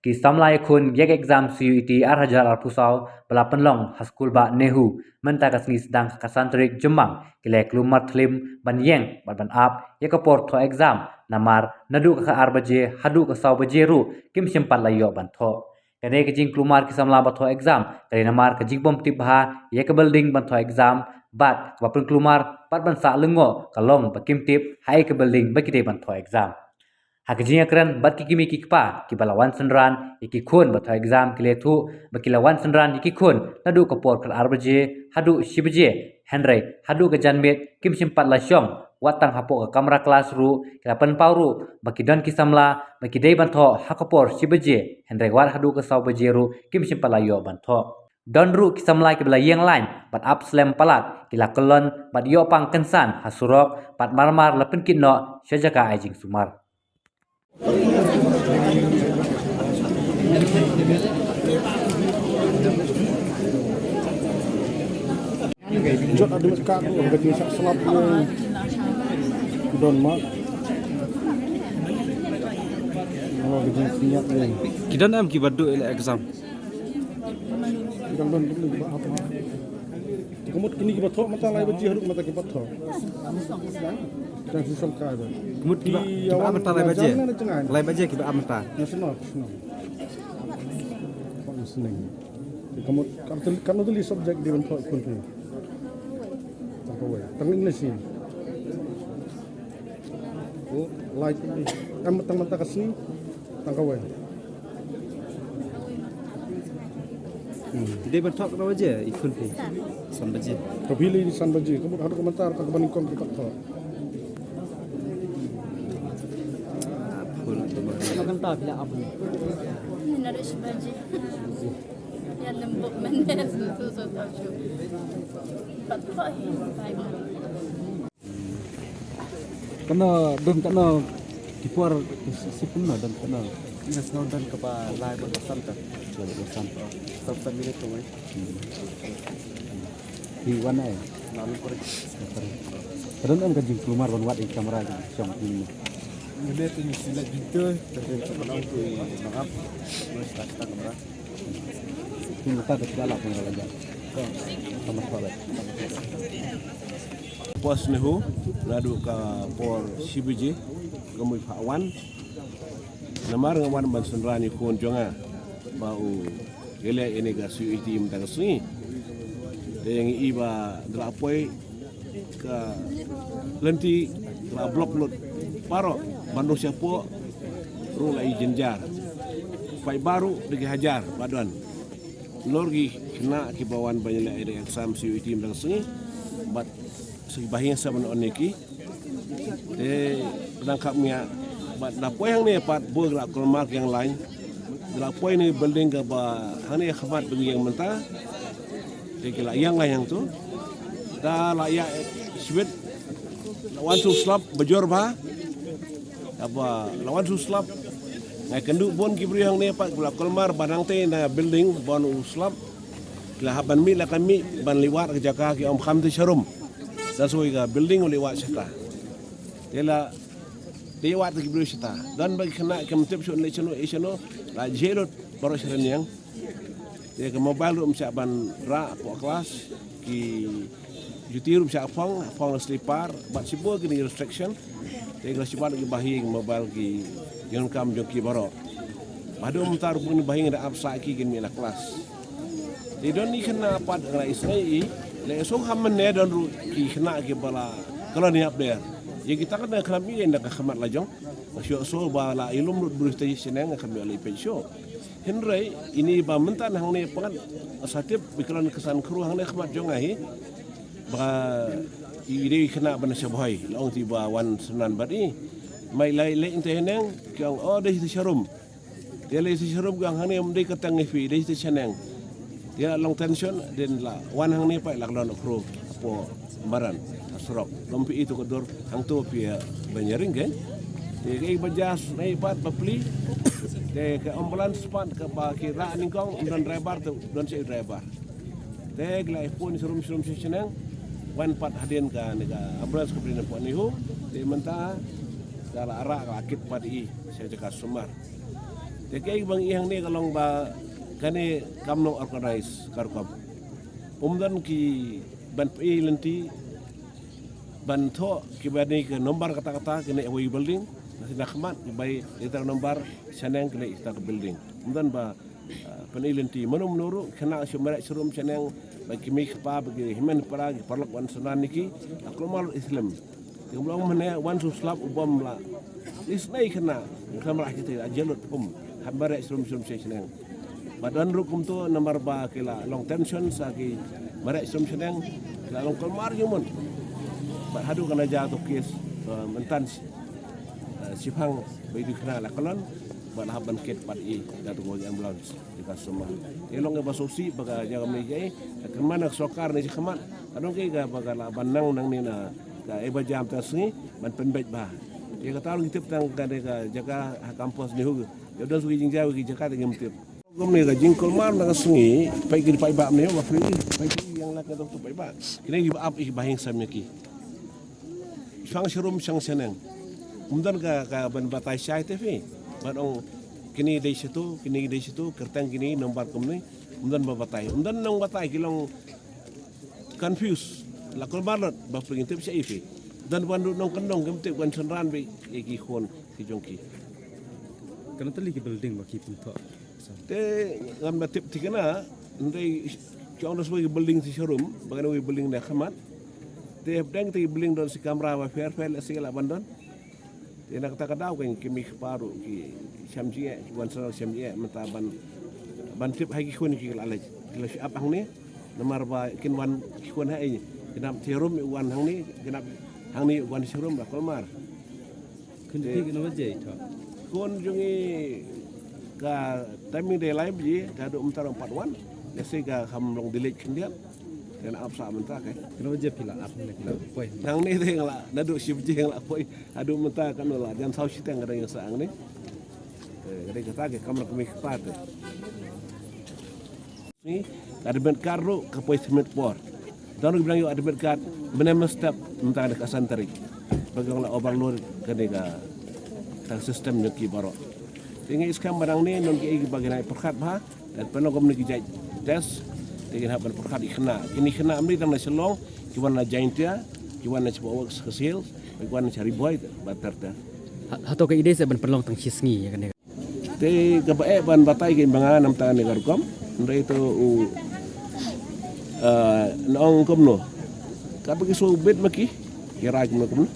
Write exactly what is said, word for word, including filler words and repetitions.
Ki samla ïakhun ïa ka exam C U E T ar hajar arphew saw ba la pynlong ha skul bah NEHU mynta ka sngi sdang ka khatsan tarik Jymmang ki la ïa kulmar thlim ban ïeng bad ban ap ïa ka por thoh exam namar naduh ka ar baje haduh ka saw baje ruh kim shym pat la ïoh ban thoh. Kane ka jingkulmar ki samla ba thoh exam ka dei namar ka jingbym tip bha ïa ka building ban thoh exam bad kaba pynkulmar bad ban sah lyngngoh ka long ba kim tip ha ïa ka building ba ki dei ban thoh exam. Ha ka jingïakren bad ki kmie ki kpa kiba la wan synran ïa ki khun ba thoh exam ki la ïathuh ba ki la wan synran ïa ki khun naduh ka por khatar baje haduh shi baje, hynrei haduh ka janmiet kim shym pat la shong wat tang hapoh ka kamra klas ruh ki la pynpaw ruh ba ki don ki samla ba ki dei ban thoh ha ka por shi baje, hynrei wat haduh ka saw baje ruh kim shym pat la ïoh ban thoh. Don ruh ki samla kiba la ïeng lain bad ap slem palat ki la kyllon bad ïoh pang kynsan ha surok bad marmar la pynkit noh sha jaka ai jingsumar. Jot adu ka ka ka jing sak slap ne. Don ma. Kalau ka jing senyap ne. Ki don em kiba duh ila exam. Ki don don dulu ba apa. Ki kamut kini kiba thoh mata lai baji haruk mata kiba thoh. Jangan sisal ka ba. Ki mut kiba, kiba ap mynta lai baje. Lai baje kiba ap mynta. National, national. Pak listening. Ki kamut kam tu kam tu li subject di ban thoh kun tu. Tang kawai. Tang English ni. Oh, lai ni. Am tang mynta ka sngi. Tang kawai. Hmm. Dei ban thoh kata baje i khun phi. San baje. Ka phi lei san baje. Ka mut haduh ka mynta tang ka ba nyngkong ki pat thoh. Khun tu ba. Ka mynta phi la ap ni. Ni na dei san baje. Ya lembut mendel tu so tau shu. Pat thoh hi. Kano don kano ki por sipun na don kano. Ina snow don kaba lai ba san ta. Lai ba san. San san minit tu. Hi wan ai. Lalu kore. Kadon em ka jingkulmar ban wad ïa kamra jong phi. Ni le tu ni sila jingto, tu ni sila tu ni mangap. Ni sila kita kamra. Pos NEHU naduh ka por shi baje ka mut pha wan. Namar nga wan ban synran ïa khun jong nga ba u ïaleh ïa kane ka C U E T mynta ka sngi. Te ngi i ba da la poi ka lynti ka la block lut baroh ban rung shapoh ruh la i jynjar. Paidbah ruh da ki hajar ba don. Nalor ki khynnah kiba wan ban ïaleh ïa ka exam C U E T mynta ka sngi bad sa ki bahaïing sa ban on ïa ki. Te ka dang kham ïa bad da poi hangne pat bun ki la kulmar ki ïeng lain. Da la poi ne building kaba hangne ha khmat ba ngi ïeng mynta. Te ki la ïeng lain hangto. Da la ïa shibit la wan shu slap bajur ba. Haba la wan shu slap nga kynduh bun ki briew hangne pat ki la kulmar ba nangta na building ban u slap. Ki la hap ban mih la ka mih ban leit wad ka jaka ki ong kham te sharum. Da soi ka building u leit wad shata. Te la dei wad ki briew shata. Don ba ki khynnah kim tip shuh leit shano ïa shano la jhieh lut baroh sha rynïeng. Te ka mobile ruh ym shah ban rah hapoh klas. Ki juti ruh ym shah phong, phong la slipar bad shibun kine restriction. Te ki la shibun ki bahaïing mobile ki ïing kam jong ki baroh. Ba haduh mynta ruh bun bahaïing da ap sah ki kin mih na klas. Te don i khynnah pat nga la isnei i la isong ha mynne don ruh ki khynnah kiba la kyllon ïa ber. Ïa kita ka dang khlem i na ka khmat la jong. Nga shu ïohsngew ba la i lum lut briew te shaneng nga khlem ïoh leit peit shuh. Hynrei ine ba mynta hangne pat nga sa tip ba kyllon ka san khru hangne khmat jong nga hi. Ba i dei khynnah ba na Shabhoi la ong te ba wan synran bad i. Mai lai leit te shaneng ki ong o dei te sharum. Te leit sha sharum ka hangne ym dei ka tang ïa phi, dei sha shaneng. Te la long tension, dei la wan hangne pat la ka don khru hapoh madan ha surok. Lym phi i to ka dur hangto phi ïa ban ïaring ke. Te ka i ba jas na i pat ba pli. Te ka ambulance pat kaba ki rah nyngkong ym don driver, te don sha i driver. Te ki la i phone sharum sharum sha shaneng. Wan pat hadien kane ka ambulance ka pli na pdeng NEHU. Te mynta ka la rah ka la kit pat i sha jaka sumar. Te kaei ba ngi ïohi hangne ka long ba kane kam long organize ka rukom. Um don ki ban pyni lynti ban thoh ki ba ne ka nombar kata kata kine ïa wei building, na sina khmat ki bai ïa ta nombar shaneng kine ïa ta building. Um don ba, ah, pyni lynti mano mano ruh khynnah shu mareh shu rum shaneng ba ki mei ki pa ba ki hynmen para ki paralok wan synran ïa ki, ah, kulmar Islam. Te ka long mynne wan shu slap u bom la. Isnei khynnah, khynnah mareh kita, a jelut pum. Hap mareh srum srum shneng. Bad don ruh kumto namar ba ki la long tension sa ki mareh srum shneng. Ki la long kulmar jingmut. Bad haduh kane ja to case, eh, mynta, eh, shipang ba ïa khynnah la kyllon. Bad hap ban kit pat ïa da to ambulance. Ïa ka sumar. Ïa long ïa ba sopsi ba ka jaka mei jai. Ka kyrman ka sorkar ne shi khmat. Ka dong ka ba ka la ban nang nangne na ka ïa ba jam ta sngi ban pynbeit ba. Ïa kata ruh ngi tip tang kane ka jaka ha campus NEHU. Ïa don sngi jingjia ki jaka ta ngim tip. Kumne ka jingkulmar na ka sngi, peit ki paidbah ne ba free, peit ki ïa la ka dong tu paidbah. Kine ki ba ap ïa ki ba hingsam ïa ki. Shang sharum shang shaneng. Um don ka, ka ban batai shai te phi. Ban ong kine dei shitu, kine dei shitu, kyrteng kine nombar kumne. Um don ba batai. Um don nong batai ki long confuse. La kulmar lut ba phi ngin tip sha ïa phi. Don ban du nong kyndong kim tip ban synran ba ïa ki khun ki jong ki. Kane tali ki building ba ki pyntok. Te ngam da tip thikna, hynrei ki ong da shu ki building shi sharum, ba kane wei building ne khmat. Te hapdeng te ki building don shi kamra ba pher pher, lehse la ban don. Te na kata ka daw kan ki mei ki pa ruh ki shem jingeh, ki wan sha shem jingeh mynta ban, ban tip ha ki khun ki la leit. Ki la shu ap hangne, namar ba kin wan ki khun ha ïa, kin ap sharum wan hangne, kin ap hangne wan sharum la kulmar. Khun jong phi kino baje ïa thoh? Khun jong ngi ka timing dei lai baje, te haduh mynta ruh pat wan. Lehse ka kham long delay khyndiat. Te nga ap sha mynta ka. Kino baje phi la ap ne phi la poi? Nangne te nga la, naduh shi baje nga la poi. Haduh mynta kano la jan saw shiteng ka dang ïa sah hangne. Eh, ka dei kata ka kamra ka mei ka pa te. Ni, ka admit card ruh ka poi submit por. Don ruh ki biang ïoh admit card, mynne mynstep mynta ka dei ka san tarik. Ba ki ong la overload kane ka, ka system jong ki baroh. Te nga iskam ba nangne, nong ki ei ki ba ki nai pyrkhat bha, dan pynlong kumne ki jait test, te kin hap ban pyrkhat ïa ki khynnah. Kine ki khynnah ym dei tang na Shillong, ki wan na Jaintia, ki wan na Chipawak Hills, ki wan na Ri Bhoi, ba ter ter. Ha, hato ka ide se ban pynlong tang shi sngi ïa kane. Te kaba eh ban batai kein ba nga namar kane ka rukom. Hynrei to u, eh, nong kumno. Kaba ki shu bit ma ki. Ki rai kumno kumno.